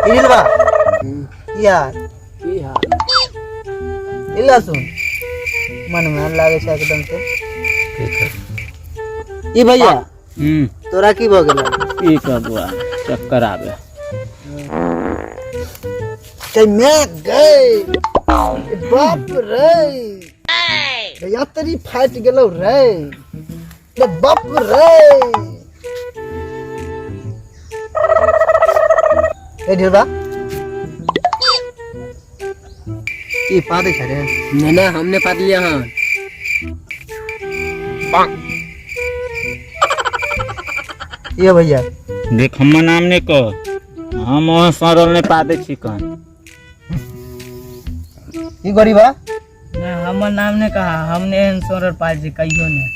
की बा की हाल? की हाल? ई लहसुन मन में लागे छै एकदम से। ई भैया, तोरा की भऽ गेल? की कहबुआ, चक्कर आबे। ते मैं गए, बाप रे, भैया तरी फाटि गेलौ रे, रे बाप रे। ए ढिलबा, की पादै छै रे? ना ना, हमने पाद लिया। हाँ। ये भैया। देख, हमर नाम नहीं कह, हम वहाँ सड़ल नहीं पादै छी कन। की गरीबा? नहीं, हमर नाम नहीं कहा, हमने एहन सोरर पाइ छी कहियो नहीं।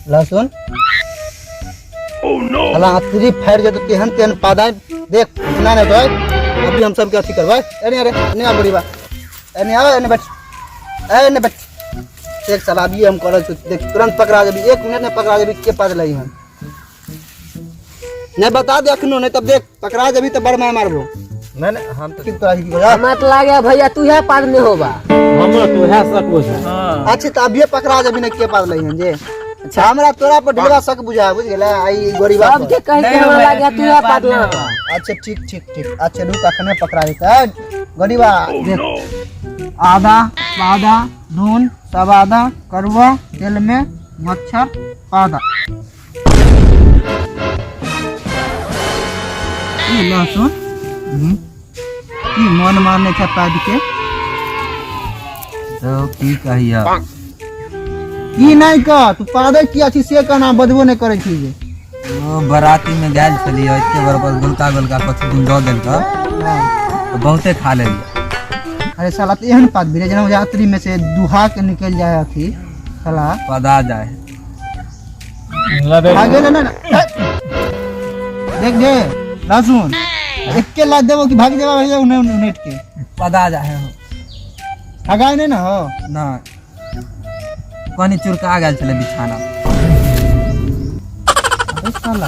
लहसुन साला अतरी फाड़ि जेतौ, तेहन तेहन पादा। देख, इतना नहीं तो अभी हम सबके अथी करबै। एने अरे, एने आ गरीबा, एने आ, एने बैठ, एने बैठ। देख साला, अभी हम करल छी, देख तुरंत पकड़ा जेबी, एक मिनट में पकड़ा जेबी। के पाद लही हम नहीं बता दे अखनो, नहीं तब देख पकड़ा जेबी तो बड़ मार मारबो। नहीं नहीं, हम तो की तोरा की करा? हमरा तो लागे भैया तू है पाद में होबा। हमरो तो उएह सकबो छै। हाँ। अच्छा, तो अभिये पकड़ा जेबी ने के पाद लही हम जे। अच्छा, हमरा तोरा पर ढेरा शक बुझा, बुझ गेलै? आई गरीबा पर। सबके कहि के नहीं हमरा हो भैया, लागे तू तू है है पाद पाद में में होबा। होबा। अच्छा, ठीक ठीक ठीक। अच्छा रुक, अखने पकड़ा जेतै गरीबा। देख, आदा पादा नून सब आदा करुआ तेल में मच्छर पादा। ई लहसुन, की मन मारने छै पाद के? तो की कहिया? की नहीं कह, तू पादे किया छी से कहना, बजबो नहीं करै छी जे। ओ बराती में गेल छलियै, एते बड़ गोलका गोलका कथी दिन दऽ देलक तऽ बहुते खा लेलियै। अरे साला, तऽ एहन पात भी जेना यात्री में से दुहा के निकल जाए अथी साला। पदा जाए। लगे। भागे ना ना, देख दे लहसुन, एक्के लात देबो कि भाग देबा भैया उन्हें उनेट के। पदा जाए हो। हगाय नहीं ना हो? ना, कनी चुरका गेल छलै बिछाना। अरे साला।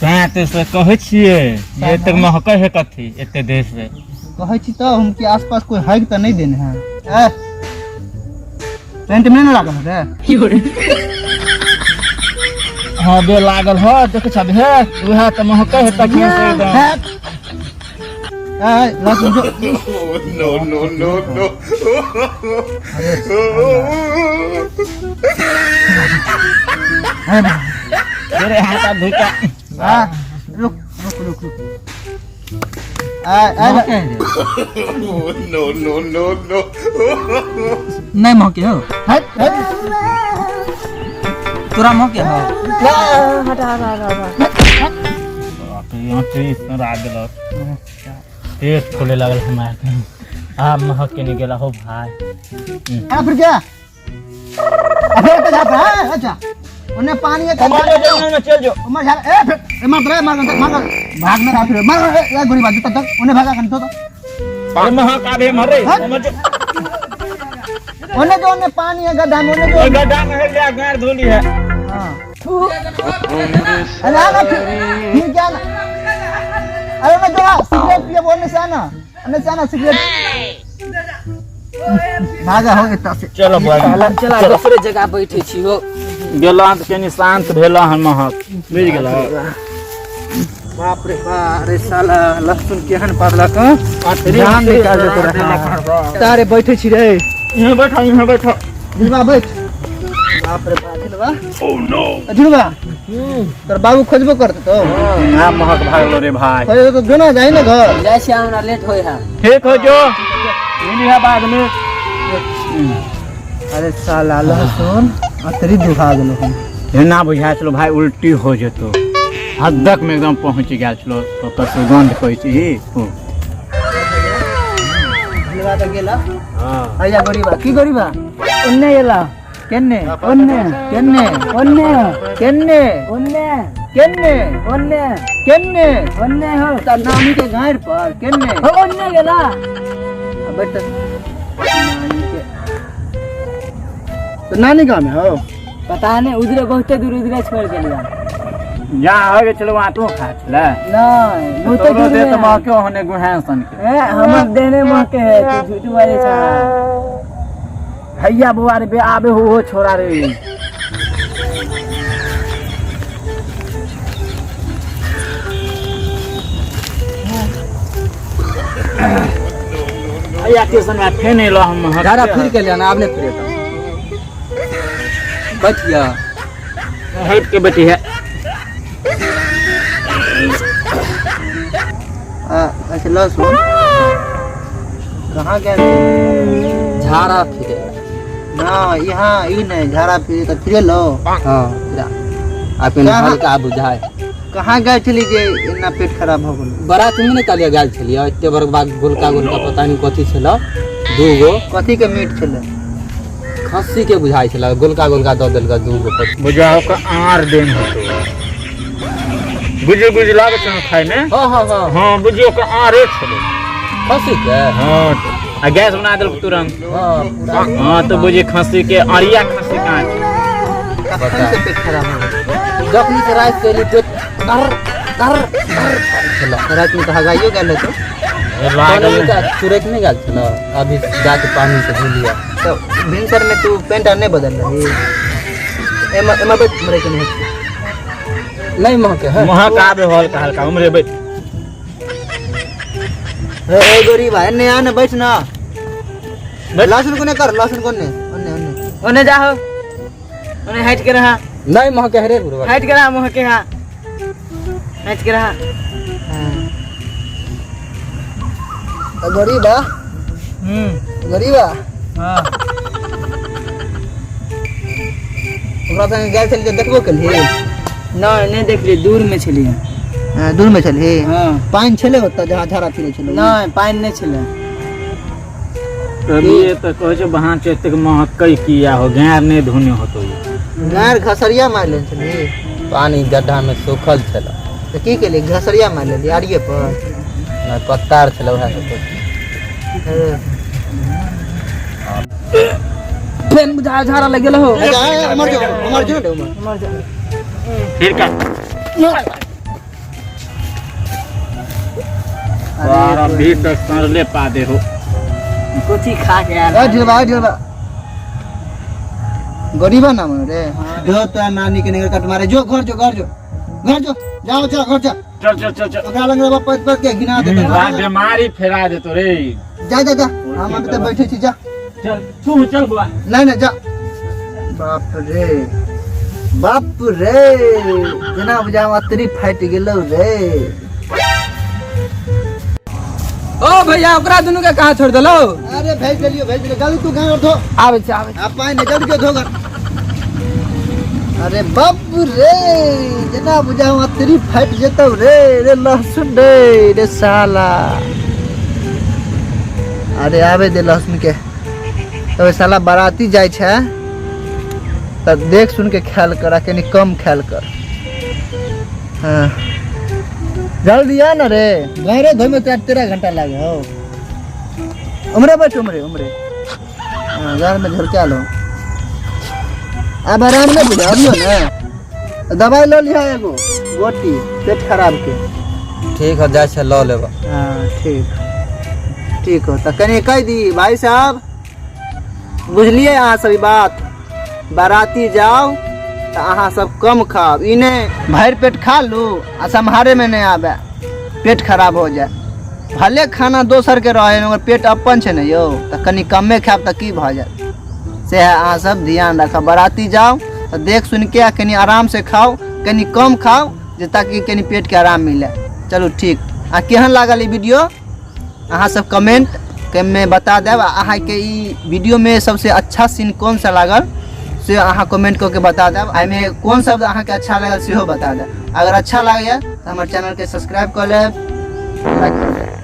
तैं तो से कहै छियै जे एतेक महकै है कथी एते देर से। कहै छी तऽ हम कि आसपास कोई हग तऽ नहीं देने है। ए पेंट में नहीं लागल रे? हाँ बे, लागल हो, देखै छ हे, उएह तऽ महकै है तखन से एकदम। है ए लहसुन जो। No, no, no, no. मेरे हाथ आब धुका। आ रुक रुक रुक रुक, आ आ। No, no, no, no. नहि महके हो। हट हट। तोरा महके हो? हटा हटा हटा। बाप रे, आँटी सड़ा देलक, पेट फूले लागल हमरा के। आब महक के नहीं गेला हो भाई। आ फिर क्या अबे तो जाता है। अच्छा, उन्हें पानी है। चल जो। उमर झाल, ए फिर ए मार रे, मार मार भाग ना फिर मार ए ए, गोली बाजू तक उन्हें भागा कन तो अरे महक आबे मरे मर जो। उन्हें जो, उन्हें पानी है गड्ढा में, उन्हें जो। ओइ गड्ढा में है गया, गाड़ धोली है। हाँ, अरे आना फिर फिर क्या ना। अरे मैं जो सिगरेट पिए बोलने से आना, उन्हें से आना सिगरेट भागा हो एता से। चलो भाई। चला, दोसरे जगह बैठे छी हो। गेला तऽ कनि शांत भेला हन महक, बुझि गेला। बाप रे बाप रे, साला लहसुन केहन पड़लक, जान निकाल दे तोरा। तारे बैठे छी रे। यहाँ बैठो, यहाँ बैठो। झुलवा बैठ। बाप रे बाप, झुलवा, झुलवा, तोर बाबू खोजबो करते तो। आ महक भागलो रे भाई। खोजे तो जो ना जाई ना घर। जाइ छी, हमरा लेट होय है। ठीक हो जो, मिली है बाद में। अरे साला लहसुन अतरी दुखा गेलो हम। एना बुझाइ छलो भाई उल्टी हो जेतो, हदक में एकदम पहुंच गेल छलो, ओकर सुगंध कहै छी ओ। झुलवा तो गेला। हाँ। भैया गरीबा की गरीबा? ओन्ने गेला। केन्ने? ओन्ने। केन्ने? ओन्ने। केन्ने? ओन्ने। केन्ने? ओन्ने। केन्ने? ओन्ने हो। त नानी के गाँड़ पर केन्ने? हो, ओन्ने गेला। बैठ नानी के तो नानी गाँव में हो। पता नहीं, उधरे बहुते दूर उधरे छोड़ गेलिया। जहाँ हो छलै वहाँ तू खा छलै। नहीं, बहुते तोरो दूर देह में तऽ है। महके होने गुहान सन के। ए, हमर देने महके है, तू झूठ बाजे छा। भैया बौआ रे, बे आबे हो हो छोरा रे। भैया के संग फेन एलो हम। झाड़ा फिर के लिया ना, आब नहीं फिरे बैठिया। हट के बैठी है। अच्छा लहसुन कहाँ गया? झाड़ा फिरे। ना यहाँ ई नहीं झाड़ा फिरे तो फिरे लो। हाँ फिरा आपके हल्का बुझाए। कहाँ गए छली जे इतना पेट खराब हो गेल? बारात में नहीं कालिया गेल छलियै, एते बड़ बाग गोलका गोलका पता नहीं कथी छल, दूगो। कथी के मीट छलै? खस्सी के बुझाइ छल, गोलका गोलका दऽ देलक दूगो। बुझाओ का आर देन होतो, गुजर गुजर लागै छै खाय में। हाँ हाँ हाँ हाँ बुझियो का आरे छलै खस्सी के। हाँ आ गैस बना देलक तुरंत। हाँ पूरा। हाँ तो बुझी खस्सी के अरिया खस्सी कहाँ छै? कखन से पेट खराब हो गेल? जखनी से राति के एली पेट कर कर कर छल। राति में तो हगाइयो गेल हेतौ। लागल चुरैक नहीं गेल छल, अभी जाके पानी से धो लिया। तो भिनसर में तू पेंट आर नहीं बदल रही? एमा एमा बैठ मरे के नहीं नहीं महके है। महक आबे हल्का हल्का, उमरे बैठ। ए गरीब है ने आ ने बैठ ना। लहसुन को ने कर, लहसुन को ने ओने ओने ओने जाहो, ओने हट के रहा। नहीं महके है रे गुरुवा, हट के रहा, महके हा, हट के रहा। हां गरीबा। गरीबा। हां ओकरा संगे गेल छली तऽ देखबो केलही? नहीं नहीं देखली, दूर में छलियै। हां दूर में छलही। हां पानि छलै ओतऽ जहाँ झाड़ा फिरै छलै? नहीं पानि नहीं छलै। तभी तऽ कहै छै वहाँ छै एतेक महकै किया हो, गार नहि धोने होतो। गार घसरिया मारि लेने छलही? पानी गड्ढा में सूखल छल। तऽ की केली, घसरिया मारि लेली आड़िए पर? नहीं पत्ता आर छल उएह सब। फेन बुझा झाड़ा लग गेल हो। उमर जो, उमर जो रे, उमर फिर का बारह बीस तक सड़ले पा दे हो। कथी खा के आयल? ए ढिलबा, ए ढिलबा, गरीबा नाम रे। जो तो नानी के निगर कट मारे, जो घर जो, घर जो, घर जो, जाओ जाओ घर जा। चल चल चल चल। ओकरा लंग रहबा पैत पैत के घिना देतौ। बीमारी फैला देतो रे। जा जा जा, हम अभी तक बैठे छी, जा। चल तू चल बुआ। नहीं नहीं जा। बाप रे बाप रे, जेना बुझा अतरी फाटि गेलौ रे। ओ भैया ओकरा दुनू के कहाँ छोड़ देलौ? अरे भेज देलियो, भेज देलियो। जल्दी तू गाँव धो। आबै छै, आबै। आ पानि जल्दी के धो घर। अरे बाप रे, जेना बुझा अतरी फाटि जेतौ रे। रे लहसुन रे, रे साला। अरे आबे दे लहसुन के। तब साला बाराती जाइ छै तऽ देख सुन के ख्याल कर, कनी कम ख्याल कर। हाँ जल्दी आ ना रे, घरे धोए में 13 घंटा लागे हो। उमरे बैठ, उमरे उमरे। हाँ घर में झुरका लो। अब आराम नहीं बुझा अबियो ना, दवाई लो लिहा एगो गोटी पेट खराब के। ठीक है, जाइ छै लऽ लेब। हाँ ठीक ठीक हो। तऽ कनि कहि दी भाई साहब, बुझलियै अहाँ सब ई बात? बाराती जाओ तऽ अहाँ सब कम खाओ, ई नहि भरि पेट खा लू आ सम्हारे में नहीं आबे, पेट खराब हो जाए। भले खाना दोसर के रहे मगर पेट अपन छै ने यौ, तऽ कनि कमे खायब तऽ की भऽ जायत। से अहाँ सब ध्यान राखब, बाराती जाओ तऽ देख सुन के आ कनि आराम से खाओ, कनि कम खाओ जे ताकि कनि पेट के आराम मिले। चलू ठीक। आ केहन लागल ई वीडियो अहाँ सब कमेंट में बता देब। आ अहाँके ई वीडियो में सबसे अच्छा सीन कौन सा लागल से अहाँ कमेंट कऽ के बता देब। एहिमे कोन शब्द अहाँके अच्छा लागल सेहो बता देब। अगर अच्छा लागैए तऽ हमर चैनलके सब्सक्राइब कऽ लेब, लाइक कऽ लेब।